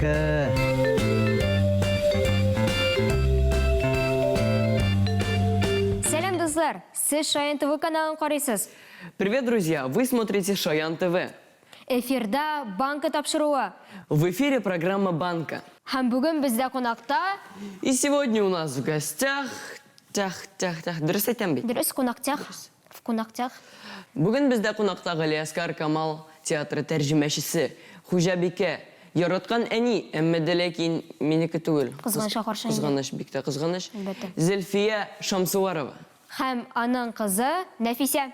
Банка. Сәлам, дуслар! Сез Шаян ТВ каналын карыйсыз. Привет, друзья! Вы смотрите Шаян ТВ. Эфирда Банка тапшыруы. В эфире программа Банка. Һәм бүген бездә кунакта... И сегодня у нас в гостях... Тях, тях, тях. Дөрес әйтәм бит? Дөрес, кунактях. В кунактях. Бүген бездә кунакта Галиәсгар Камал театры тәрҗемәчесе, хуҗабикә, яраткан әни, әмма дә ләкин минеке түгел. Кызганычка каршы инде. Кызганыч, бик тә кызганыч. Әлбәттә. Зөлфия Шамсуарова. Һәм аның кызы Нәфисә.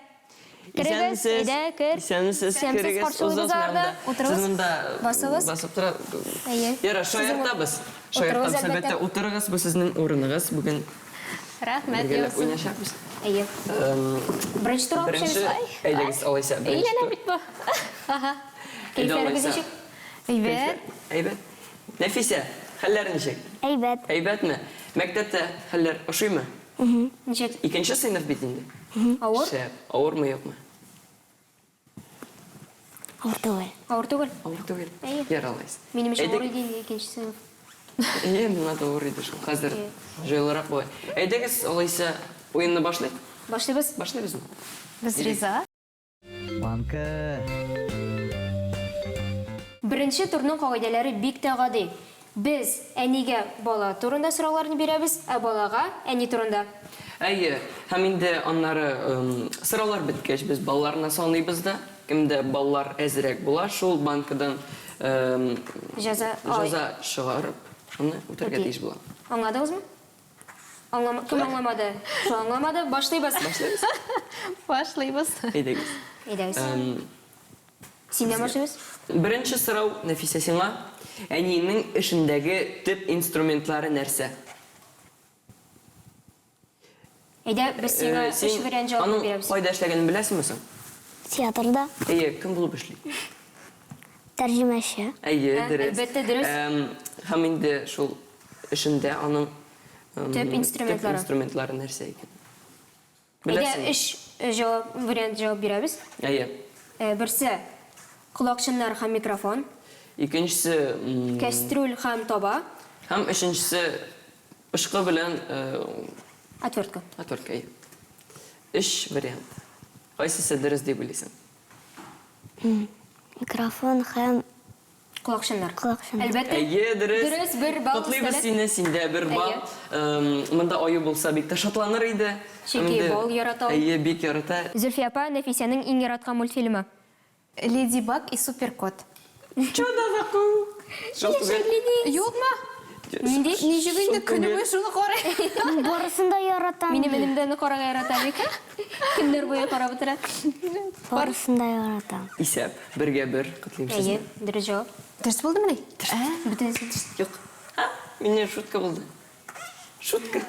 Керегез, Исәнмесез. әйдә, кер. Исәнмесез, Исәнмесез, керегез. каршылыйбыз Узыгыз аларны. монда. Утырыгыз. Сез монда Басыгыз. басып тора. Әйе. Ярар, Сезнең шаяртабыз. Утырыгыз, Шаяртабыз, әлбәттә. әлбәттә. Утырыгыз, бу сезнең урыныгыз. Бүген Рәхмәт, бергәләп Яусын. уйнашабыз. Әйе. Беренче турга Беренче, күчәбез. әйдәгез, алайса, беренче Әйләнә тур. бит бу. Ага. Әйдә, Кәефләрегез алайса. ничек? Әйбәт. Әйбәт. Нәфисә, хәлләр ничек? Әйбәт. Әйбәтме? Мәктәптә хәлләр ошыймы? Ничек? Икенче сыйныф бит инде. Авыр? Шәп. Авырмы, юкмы? Авыр түгел. Авыр түгел. Авыр түгел. Әйе. Ярар алайса. Минем өчен авыр Әйдә- иде инде икенче сыйныф. Әйе, миңа да авыр иде шул. Хәзер Әйе. җайлырак була. Әйдәгез, алайса, уенны башлыйк. Башлыйбыз. Башлыйбызмы? Без риза. Банка. Беренче турның кагыйдәләре бик тә гади. Без әнигә бала турында сорауларны бирәбез, ә балага, әни турында. Әйе, һәм инде аннары сораулар беткәч, без балларны саныйбыз да. Кемдә баллар әзрәк була, шул банкадан Җәза, җәза чыгарып, шуны үтәргә тиеш була. Аңладыгызмы? Аңлама, кем аңламады? Шул аңламады. Башлыйбыз. Башлыйбыз. Башлыйбыз. Әйдәгез. Әйдәгез. Синнән башлыйбыз. Беренче сорау, Нәфисә, сиңа. Әниеңнең эшендәге төп инструментлары нәрсә? Әйдә, без сиңа өч вариант җавап бирәбез. Аның кайда эшләгәнен беләсеңме соң? Театрда. Әйе, кем булып эшли? Тәрҗемәче. Әйе, дөрес. Әлбәттә, дөрес. Һәм инде шул эшендә аның төп инструментлары. Төп инструментлары нәрсә икән? Әйдә, өч җавап, вариант җавап бирәбез. Әйе. Берсе, колакчыннар һәм микрофон. Икенчесе, Кәстрүл һәм таба. Һәм өченчесе, пычкы белән Отвертка. Отвертка, әйе. Өч вариант. Кайсысы дөрес дип уйлыйсың? Микрофон һәм Колакчыннар. Колакчыннар. Әлбәттә. Әйе, дөрес. Дөрес, бер балл Котлыйбыз өстәлә. сине, синдә бер балл. Монда аю булса бик тә шатланыр иде. Чөнки Инде- бал ярата ул. Әйе, бик ярата. Зөлфия апа, Нәфисәнең иң яраткан мультфильмы? Леди Баг и Суперкот. Чудо заку. Шул түгел. Юкмы? Нинди? Ничек инде Шул көне түгел. буе шуны карый. Мин барысын да яратам. Минем энем дә аны карарга ярата бик. Көннәр буе карап утыра. Барысын да яратам. Исәп, бергә бер, котлыйм сезне. Әйе, дөрес җавап. Дөрес булдымыни? Бөтенесе дөрес. Юк. Ха, миннән шутка булды. Шутка.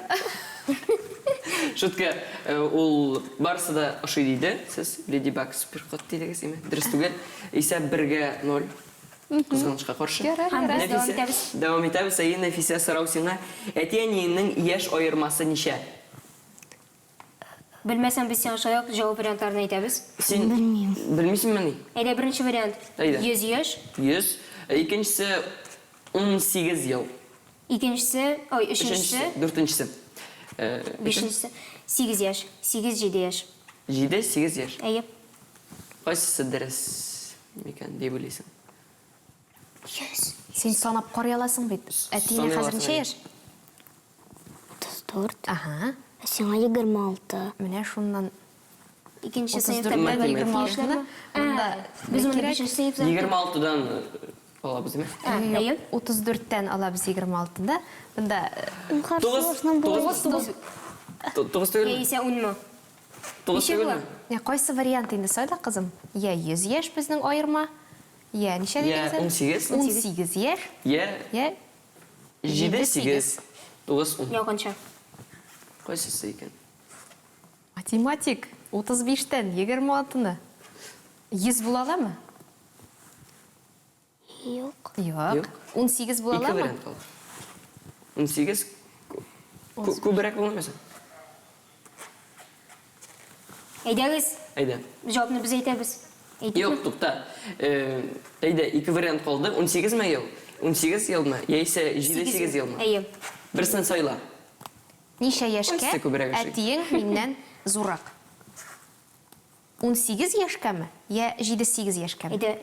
Шутка. Э, ул барысы да ошый диде. Сез Леди Баг суперкот дидегез, име? Дөрес түгел. Исәп бергә ноль. Кызганычка каршы. Ярар, Һәм без дәвам Нәфисә, итәбез. Дәвам итәбез. Әйе, Нәфисә, сорау сиңа. Әти-әниеңнең яшь аермасы ничә? Белмәсәң, без сиңа шулай ук җавап вариантларын әйтәбез. Син Белмим. Белмисеңмени? Әйдә, беренче вариант. Әйдә. 100 яшь. 100. Икенчесе 18 ел. Икенчесе, ой, өченчесе. Дүртенчесе. Э, Бишенчесе. 8 яшь. 8, 7 яшь. 7, 8 яшь. Әйе. Кайсысы дөрес микән дип уйлыйсың? 100. Син санап карый аласың бит. Әтиеңә Саный хәзер аласың, ничә әйе. яшь? 34. Ага. Ә сиңа 26. Менә шуннан Икенче сыйныфта 34 бер 26-ны монда Без моны кирәк. бишенче сыйныфта. 26-дан алабыз, димә? Әйе. 34-тән алабыз 26-ны. Монда 9 9 9 түгелме? Яисә 10-мы? 9 Ничә була? түгелме? Ә кайсы вариант инде сайла, кызым? Я 100 яшь безнең аерма, я ничә Я дидегез әле? 18. 18 яшь. Я Я 7, 8, 9, 10. Якынча. Кайсысы икән? Математик 35-тән 26-ны 100 була аламы? Юк. Юк. Юк. 18 була Ике аламы? вариант калды. 18 күбрәк булмыймы соң? Әйдәгез. Әйдә. Җавапны без әйтәбез. Әйтикме? Юк, тукта. Э, әйдә, ике вариант калды. 18 ме ел? 18 елмы, яисә 7-8 елмы? Әйе. Берсен сайла. Ничә яшькә Кайсысы күбрәк ошый? әтиең миннән зуррак? 18 яшькәме, я 7-8 яшькәме? Әйдә,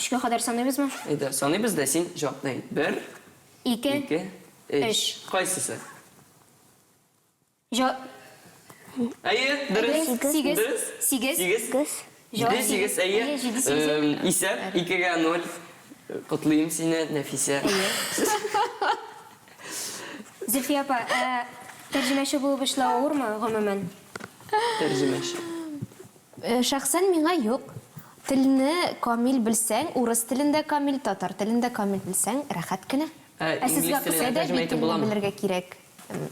өчкә кадәр саныйбызмы? Әйдә, саныйбыз да син җавапны әйт. Бер, Ике. ике, өч. Өч. Кайсысы? Җо... Әйе, дөрес. Сигез. Дөрес. Сигез. Сигез. Сигез. Җавап Җиде, сигез, әйе. Әйе, җиде, сигез. Эм, Исәп, икегә ноль. Котлыйм сине, Нәфисә. Зөлфия апа, ә тәрҗемәче булып эшләү авырмы, гомумән? Тәрҗемәче. Э, Шәхсән миңа юк. Телне камил белсәң, урыс телен дә камил, татар телен дә камил белсәң, рәхәт кенә. Ә, Ә сезгә инглиз теленә Әдәби тәрҗемә итеп телне буламы? белергә кирәк.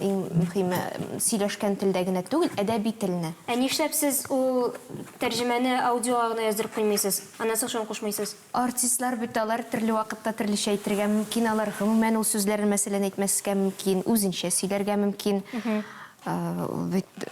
Иң мөһиме, сөйләшкән телдә генә түгел, әдәби телне. Ә нишләп сез ул тәрҗемәне аудиога гына яздырып куймыйсыз? Аннан соң шуны кушмыйсыз? Артистлар бит алар төрле вакытта төрлечә әйтергә мөмкин, алар гомумән ул сүзләрне мәсәлән әйтмәскә мөмкин, үзенчә сөйләргә мөмкин. Ул бит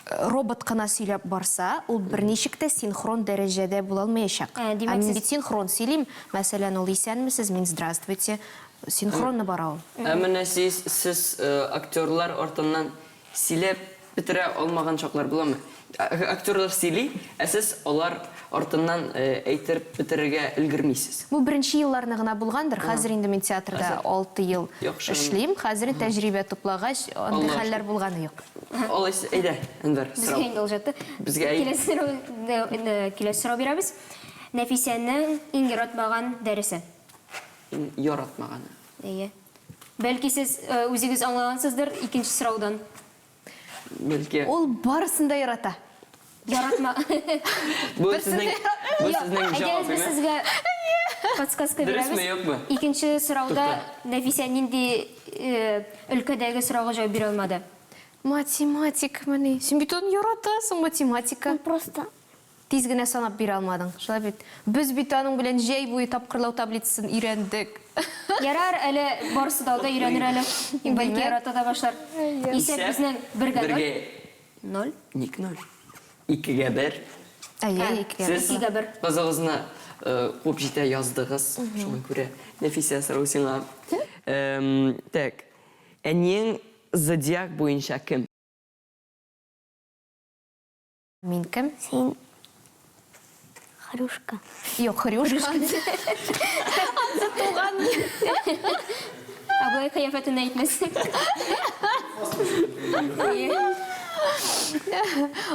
робот кына сөйләп барса, ул берничек тә синхрон дәрәҗәдә була алмаячак. Ә, димәк, Ә мин сез- бит синхрон сөйлим, мәсәлән, ул исәнмесез, мин здравствуйте. Синхронно бара ул. Ә менә сез, сез актерлар артыннан сөйләп бетерә алмаган чаклар буламы? Актерлар сөйли, ә сез алар артыннан әйтеп бетерергә өлгермисез. Бу беренче елларны гына булгандыр. Хәзер инде мин театрда 6 ел Яхшы. эшлим. Хәзер тәҗрибә туплагач, андый Аллаһ хәлләр булганы юк. Алайса, әйдә, Әнвәр, Безгә сорау. инде ул җатты. Безгә әй- Киләсе сорау, киләсе сорау бирәбез. Нәфисәнең иң яратмаган дәресе. Иң яратмаганы. Әйе. Бәлки сез үзегез аңлагансыздыр икенче сораудан. Бәлки. Ул барысын да ярата. Яратма. Бу сезнең, бу сезнең Әйдәгез, җавап, без име? сезгә подсказка Дөресме, бирәбез. юкмы? Икенче сорауда Тукта. Нәфисә нинди өлкәдәге сорауга җавап бирә алмады? Математикмыни? Син бит аны яратасың, математика. Просто Тиз генә санап бирә алмадың. Шулай бит. Без бит аның белән җәй буе тапкырлау таблицасын өйрәндек. Ярар, әле барысы да алда өйрәнер әле. Бәлки Димәк. ярата да башлар. Исәп безнең бергә ноль. Бергә. Ноль. Ник ноль? Икегә бер. Әйе, икегә бер. Сез Икегә бер. кызыгызны куып җитә яздыгыз. Шуңа күрә Нәфисә сорау сиңа. Так. Әниең зодиак буенча кем? Мин кем? Син Хрюшка. Юк, Хрюшка. Ансы туган. Ә болай кыяфәтен әйтмәсен.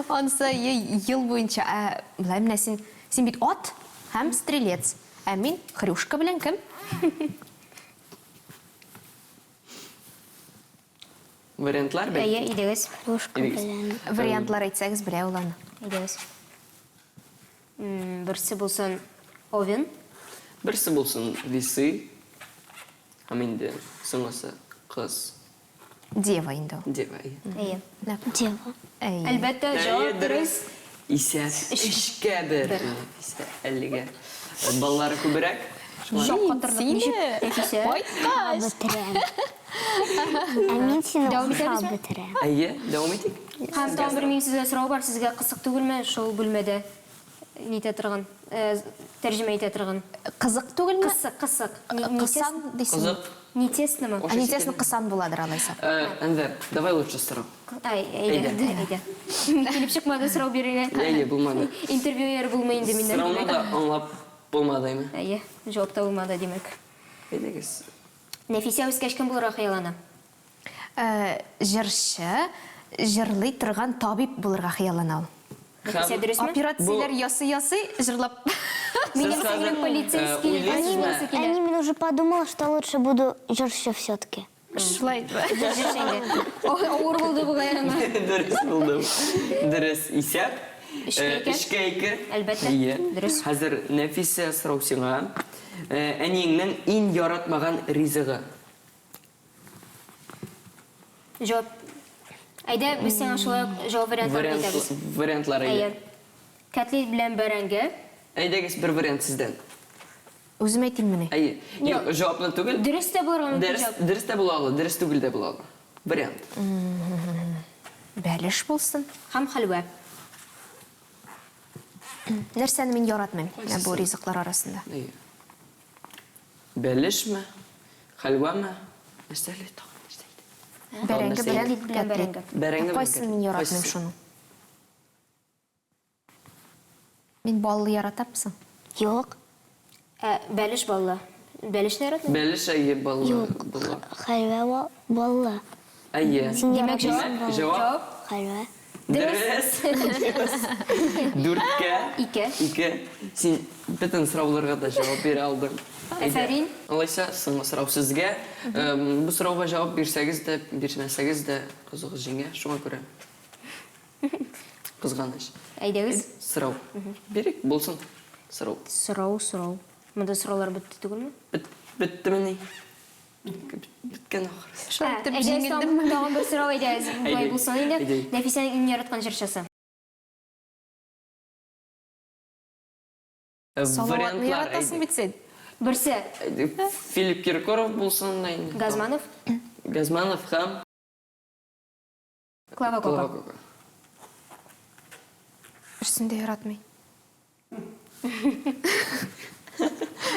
Ансы ел буенча. Ә болай менә син, син бит ат һәм стрелец. Ә мин Хрюшка белән кем? Вариантлар бәлки? Әйе, әйдәгез. Хрюшка Әйдәгез. белән. Вариантлар әйтсәгез, белә ул аны. Әйдәгез. Берсе булсын Овен. Берсе булсын Весы. Һәм инде соңгысы кыз. Дева инде ул. Дева. Әйе. Әйе. Дева. Әйе. Әлбәттә, җавап дөрес. Исәп өчкә бер. Нәфисә, әлегә баллары күбрәк. Шаккатырлык ничек, Нәфисә? Кайткач. Бетерәм. Ә мин сине Дәвам укшап итәбезме? бетерәм. Әйе, дәвам итик. Һәм тагын бер минем сезгә сорау бар, сезгә кысык түгелме шул бүлмәдә нитә торган, тәрҗемә итә торган? Кызык түгелме? Кысык, кысык. Не- не Кысан тесно? дисең. Кызык. Не тесномы? Ә не тесно кысан буладыр алайса. Әнвәр, давай лучше сорау. Ай, әйдә, Әйдә. әйдә. Килеп чыкмады сорау бирергә. Әйе, булмады. Интервьюер булмый инде миннән. Сорауны да аңлап булмады, әйме? Әйе, җавап та булмады, димәк. Әйдәгез. Нәфисә үскәч кем булырга хыяллана? Җырчы, җырлый торган табиб булырга хыяллана ул. Нәфисә дөресме? Операцияләр ясый-ясый җырлап. Минем Сез сеңлем хәзер, полицейский уйлыйсызмы? буласы килә. Әни, мин уже подумала, что лучше буду җырчы все-таки. Шулай. Җырчы инде. Авыр булды бугай аңа. Дөрес булды. Дөрес исәп. Өчкә ике. Өчкә ике. Әлбәттә. Әйе. Дөрес. Хәзер Нәфисә сорау сиңа. Әниеңнең иң яратмаган ризыгы? Җавап. Әйдә, без сиңа шулай ук җавап вариантларын әйтәбез. Вариантлар әйе. Әйе. Котлет белән бәрәңге. Әйдәгез бер вариант сездән. Үзем әйтиммени? Әйе. Юк, җавапны түгел. Дөрес тә булырга мөмкин Дөрес, җавап. дөрес тә була ала, дөрес түгел дә була ала. Вариант. Бәлеш булсын. Һәм хәлвә. Нәрсәне мин яратмыйм менә бу ризыклар арасында? Әйе. Бәлешме? Хәлвәме? Нәрсә әле тагын нәрсә иде? Бәрәңге Нәрсә белән иде? Ит белән бәрәңге. Бәрәңге белән Кайсын мин котлет. яратмыйм Кайсысы? шуның? Мин баллы яратамсың? Юк. Ә бәлеш баллы. Бәлешне яратмыйм. Бәлеш әйе баллы Юк. була. Хәлвә баллы. Әйе. Син Димәк, яратасың җавап? баллы. Җавап? Хәлвә. Дөрес. Дүрткә. Ике. Ике. Син бөтен сорауларга да җавап бирә алдың. Әйдә. Афәрин. Алайса, соңгы сорау сезгә. Бу сорауга җавап бирсәгез дә, бирмәсәгез дә, кызыгыз җиңә. Шуңа күрә. Кызганыч. Әйдәгез. Сорау. Бирик, булсын. Сорау. Сорау, сорау. Монда сораулар бетте түгелме? Бет, беттемени? Беткән ахрысы. Шулай итеп Әйдәгез, җиңелдемме? тагын бер сорау әйдәгез. Болай Әйдә. булсын инде. Әйдә. Нәфисәнең иң яраткан җырчысы. Салаватны Вариантлар яратасың әйдә. бит син. Берсе Әйдә, Филипп Киркоров булсын да инде. Газманов, Газманов һәм Клава Клава Кока. Кока. Берсен дә яратмый.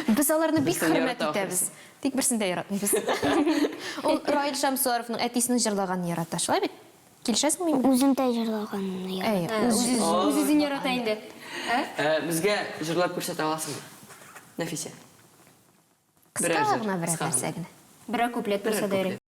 Без аларны бик Берсен хөрмәт ярата итәбез. Тик берсен дә яратмыйбыз. Ул Раил Шәмсуаровның әтисенең җырлаганын ярата. Шулай бит? Килешәсеңме минем белән? Үзем дә җырлаганны ярата. Әйе, Ә, үз- Үз үз үзен ярата инде. Ә? Безгә җырлап күрсәтә аласыңмы? Нәфисә. Кыска Берәр җыр, гына берәр кыска нәрсә гына. генә. Берәр куплет Берәр булса да ярый. куплет.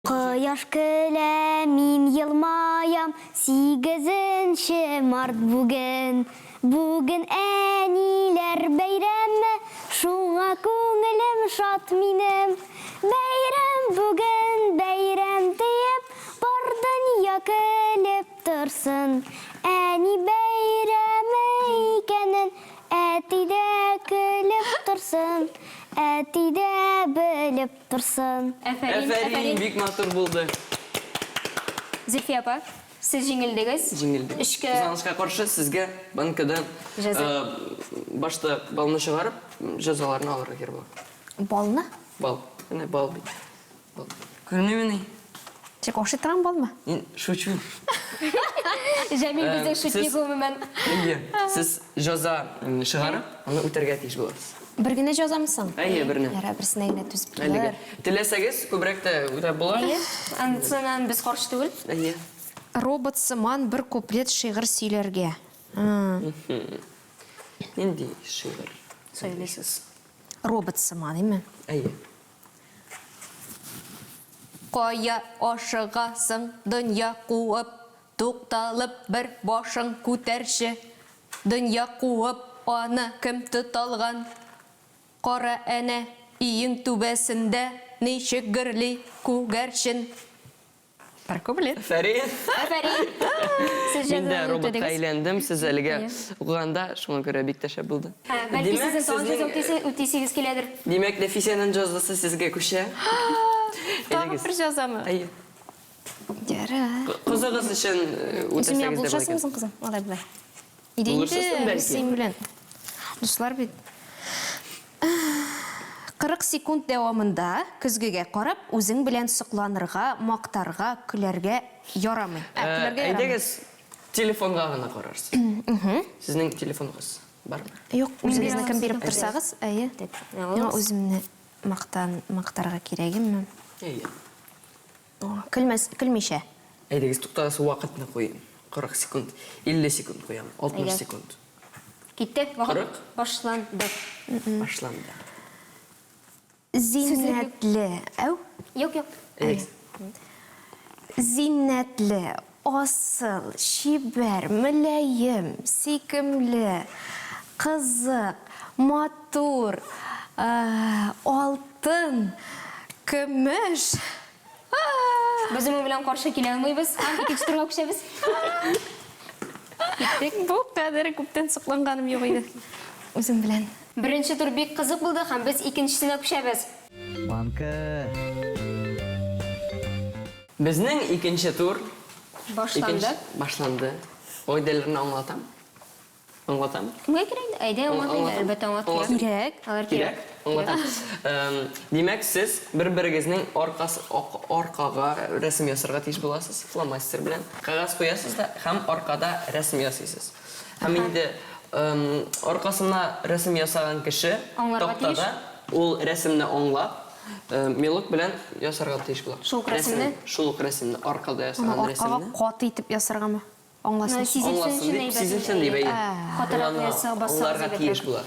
Кояш көлә, мин елмаям, 8 март бүген. Бүген әниләр бәйрәме, шуңа күңелем шат минем. Бәйрәм бүген, бәйрәм диеп, бар дөнья көлеп торсын. Әни бәйрәме икәнен, әти дә көлеп торсын, әти дә белеп торсын. Афәрин, Афәрин, афәрин. бик матур булды. Зөлфия апа, сез җиңелдегез. Җиңелде. Өчкә Кызганычка каршы сезгә банкадан Җәза. башта балны чыгарып, җәзаларны алырга кирәк була. Балны? Бал. Менә бал бит. Бал. Күренмимени? Тик ашый торган балмы? Мин шучу. Җәмил безнең шутник сез- гомумән. Әйе. Сез җәза чыгарып, аны үтәргә тиеш буласыз. Бер генә җәзамы соң? Әйе, берне. Ярар, берсенә генә түзеп Әлегә. булыр. Теләсәгез, күбрәк тә үтәп була. Әйе. Анысыннан без каршы түгел. Әйе. Робот сыман бер куплет шигырь сөйләргә. Нинди шигырь? Сөйлисез. Робот сыман, име? Әйе. Кая ашыгасың, дөнья куып, тукталып бер башың күтәрче. Дөнья куып, аны кем тоталган? Кара әнә, өең түбәсендә ничек гөрли күгәрчен. Бер куплет. Афәрин. Афәрин. Сез Мин дә җәзаны роботка үтәдегез. әйләндем, сез әлегә укыганда, шуңа күрә бик тә шәп булды. Ә, Бәлки Димәк, сезнең тагын сезнең- җәза үтисегез киләдер. Димәк, Нәфисәнең җәзасы сезгә күчә. Тагын Әйдәгез. бер җәзамы? Әйе. Ярар. Кызыгыз өчен Үзем үтәсәгез дә була булышасыңмы икән. соң, кызым? Алай болай. Иде Булышырсың инде, бәлки. син белән. Дуслар бит. 40 секунд дәвамында көзгегә карап, үзең белән сокланырга, мактарга, көләргә ярамый. Ә, көләргә ярамый. Әйдәгез, телефонга гына карарсыз. Сезнең телефоныгыз бармы? Юк, үзегезнекен биреп торсагыз, әйе. Менә Миңа үземне мактан, мактарга кирәгеме? Әйе. Көлмәс, көлмичә. Әйдәгез, туктагыз, вакытны куйын. 40 секунд, 50 секунд куям, 60 Әйдә. секунд. Китте. Вакыт 40. башланды. Башланды. Зиннәтле. Әү? Юк, юк. Әйдәгез. Зиннәтле, асыл, чибәр, мөлаем, сөйкемле, кызык, матур, алтын, көмеш. Без моның белән каршы килә алмыйбыз. Һәм икенче турга күчәбез. Киттек. Бу кадәр күптән сокланганым юк иде. Үзем белән. Беренче тур бик кызык булды һәм без икенчесенә күчәбез. Банка. Безнең икенче тур Башланды. икенче башланды. Кагыйдәләрне аңлатам. Аңлатам. Кемгә кирәк инде? Әйдә, аңлат инде. Аңлатам. Әлбәттә, аңлат Аңлатам. кирәк. Кирәк. Алар кирәк. Кирәк. Аңлатам. Димәк, сез бер-берегезнең аркасы аркага рәсем ясарга тиеш буласыз фломастер белән. Кәгазь куясыз да һәм аркада рәсем ясыйсыз. Һәм инде аркасына рәсем ясаган кеше Аңларга тиеш. тактада ул рәсемне аңлап, Мелок белән ясарга тиеш була. Шул ук рәсемне? Шул ук рәсемне, аркада ясаган Аны аркага рәсемне. каты итеп ясаргамы? Аңласын. Сизелсен Аңласын өчен дип, әйбәт. сизелсен дип, әйе. Катырак Ул аны ясау, бассагыз Аңларга әйбәтрәк. тиеш була.